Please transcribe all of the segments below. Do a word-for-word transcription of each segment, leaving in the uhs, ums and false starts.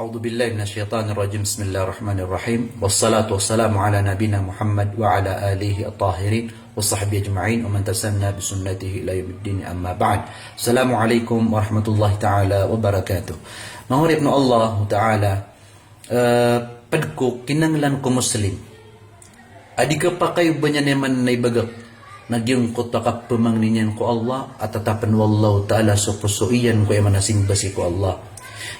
أعوذ بالله من الشيطان الرجيم. بسم الله الرحمن الرحيم. والصلاة والسلام على نبينا محمد وعلى آله الطاهرين وصحبه أجمعين ومن تسنى بسنته إلى يوم الدين، أما بعد. السلام عليكم ورحمة الله تعالى وبركاته. Manga oripn o Allah Ta'ala, eh, pd ko kinanglan ko Muslim a di kapakay o ba niyan aya maana ibagak na giyangkoto a kapamangni niyan ko Allah a tatapn o Allahu Ta'ala so poso iyan ko aya maana simba sii ko Allah.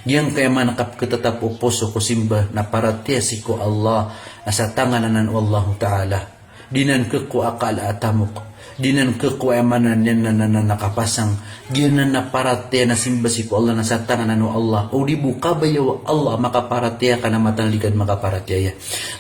Giyangkaya maana kapkhatatap o poso ko simba na paratiyaya sii ko Allah na satangan anan o Allahu Ta'ala. Di nan khako a kala a tamok. Di nan khako a aya maana niyan na, na, na, na kapasang. Giyanan na paratiyaya na simba sii ko Allah na satangan anan o Allah. O di bo kabaya o Allah a makaparatiyaya ka na mataan a di ka dn makaparatiyaya.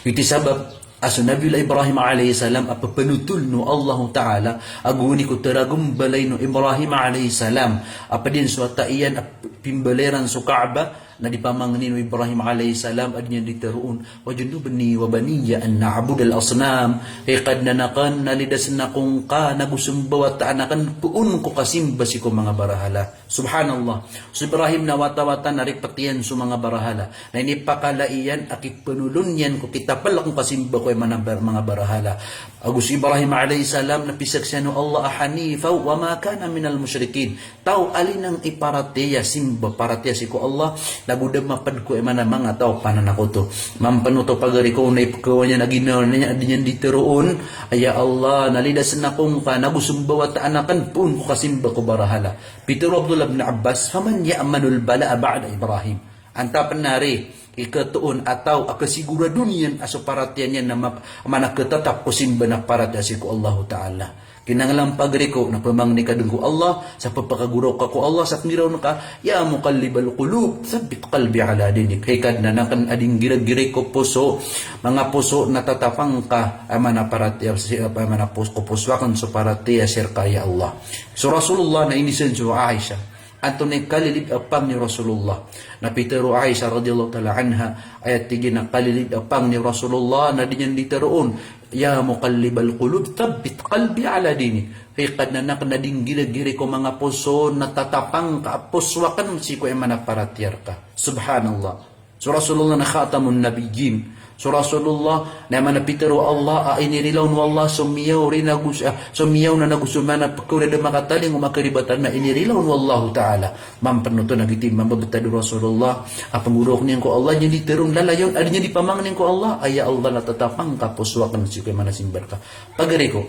Giyoto i sabap a so Nabiyullah Ibrahim alayhis salam a pphanothol o Allahu Ta'ala a gowani ko taragombalay o Ibrahim alayhis salam a pd iyan so wata iyan a pimbalay iran so Kaaba, na di pamangni o Ibrahim alayhis salam a di niyan di tharoon, "Wajnubni wa baniya an na'budal asnam." Hay Kadnan akn, na lidasn ako ngka nago so mbawataan akn poon ko kasimba sii ko manga barahala. Subhanallah. So Ibrahim na wata-wata na ript iyan so manga barahala. Na inipakala iyan a kipnolon iyan ko kitapl ko kasimba ko aya maana bar-, manga barahala. Ago so Ibrahim alayhis salam na pizaksian o Allah a hanifan wa ma kana minal mushrikin. Taw a linang i paratiyaya, simba, paratiyaya sii ko Allah, nago da mapd ko aya maana manga taw a pananakoto. Mampn oto pagari ko na ipkhawa niyan a ginawa niyan a di niyan di tharoon, "Aya Allah, na lidasn ako ngka nago so mbawataan akn poon ko kasimba ko barahala." Pitharo o Abdullah bin Abbas, "Faman ya'manul bala'a ba'da Ibrahim?" Antaa pn ari i khatoon a taw a khasigurado niyan a so paratiyaya niyan na map-, maana khatatap ko simba na paratiyaya sii ko Allahu Ta'ala. Kinanglan pagari ko na pamangni ka dn ko Allah, sa pphakagoraok ka ko Allah, sa pnggiraw ka, "Ya muqallibal qulub, thabbit qalbi ala dinik." Hay Kadnan akn a di nggiragiray ko poso, manga poso na tatapang ka, aya maana paratiyaya, aya maana pos-, ko poso akn so paratiyaya sii rka, ya Allah. So Rasulullah na iniiza so Aisha. Antonaa i kalilid a pangni o Rasulullah? Na pitharo o Aisha radhiyallahu ta'ala anha, aya tig iyan a kalilid a pangni o Rasulullah na di niyan di tharoon, "Ya muqallibal qulub, thabbit qalbi ala dinik." Hay Kadnan akn a di nggiragiray ko manga poso na tatapang ka a poso akn sii ko aya maana paratiyaya rka. Subhanallah. So Rasulullah na khatamun nabiyyin. So Rasulullah na aya maana pitharo o Allah a inirilaw o Allah so miyaw rin ago so, ah, so miyaw na nago so maana pkawri a da makatalingoma a karibatan na inirilaw o Allahu Ta'ala. Mampn oto na giyoto i mambabtad o Rasulullah a pnggoraok niyan ko Allah, di niyan di tharoon lalayon, a di niyan di pamangni ko Allah, "Aya Allah, na tatapang ka poso akn sii ko aya maana simba rka." Pagari ko,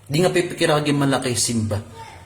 di nga pipikira ka giya mala ka i simba.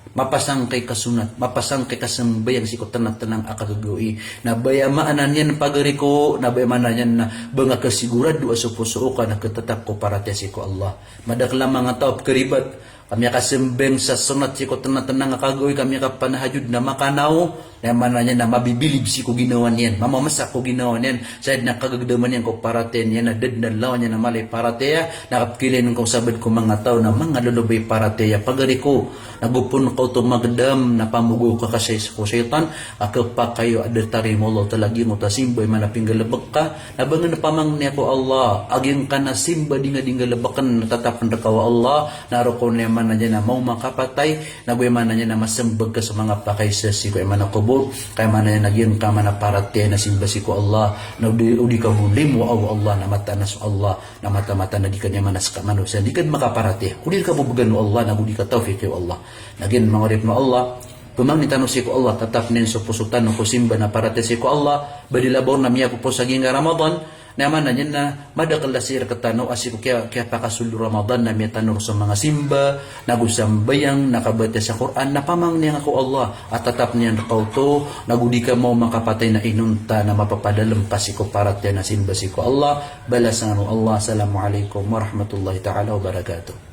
Mapasang ka i kasonat, mapasang ka i kasambayang sii ko tnatnang a kagagawii. Na baya maana niyan pagari ko, na baya maana niyan na ba nga khasigurado a so poso ka na khatatap ko paratiyaya sii ko Allah. Madakl a manga taw a pkharibat a miyakasambayang sa sonat sii ko tnatnang a kagagawii, ka miyakapanahajud na makanaw, na aya maana niyan na mabibilib sii ko ginawa niyan, mamamasa ko ginawa niyan, sa dn a kagagdaman iyan ko paratiyaya niyan, na da dn a lawan iyan a mala i paratiyaya, na kapkhailay niyan ko sabaad ko manga taw na manga lolobay i paratiyaya. Pagari ko, nago pn ka oto magdam na pamogaw ka ka shay-, ko shaytan, a khapakay o a da tarima o Allah Ta'ala giyangkoto a simba, aya maana pinggalbk ka, na ba ngka pamangni ko Allah a giyangkanan a simba di nga di nggalbkn na tatapn rka o Allah, na roo kon aya maana niyan na maoma ka patay, nago aya maana niyan na masmbag ka so manga pakaisa sii ko aya maana kobor, ka aya maana niyan na giyangka maana paratiyaya na simba sii ko Allah, na o di, o di ka bo limowa o Allah, na mataan a so Allah na mataan-mataan a di ka niyan maana ska manosiya, di ka dn makaparatiyaya. O di rka bo bgan o Allah, nago di ka tawfiqi o Allah. Na giyanan manga oripn o Allah, pamangni tano sii ko Allah, tatapn iyan so poso tano ko simba na paratiyaya sii ko Allah, ba di labaw na miyakopos a giyangkai a Ramadan, na aya maana niyan na madakl a sii rktano a sii ko kiya, kiyapakasold o Ramadan na miyatanor so manga simba, nago sambayang, na kabatiya sa Qur'an, na pamangni angka ko Allah a tatapn iyan rka oto, nago di ka maoma ka patay na inonta na mapapadalm ka sii ko paratiyaya na simba sii ko Allah, balasan o Allah. Assalamu alaikum warahmatullahi ta'ala wabarakatuh.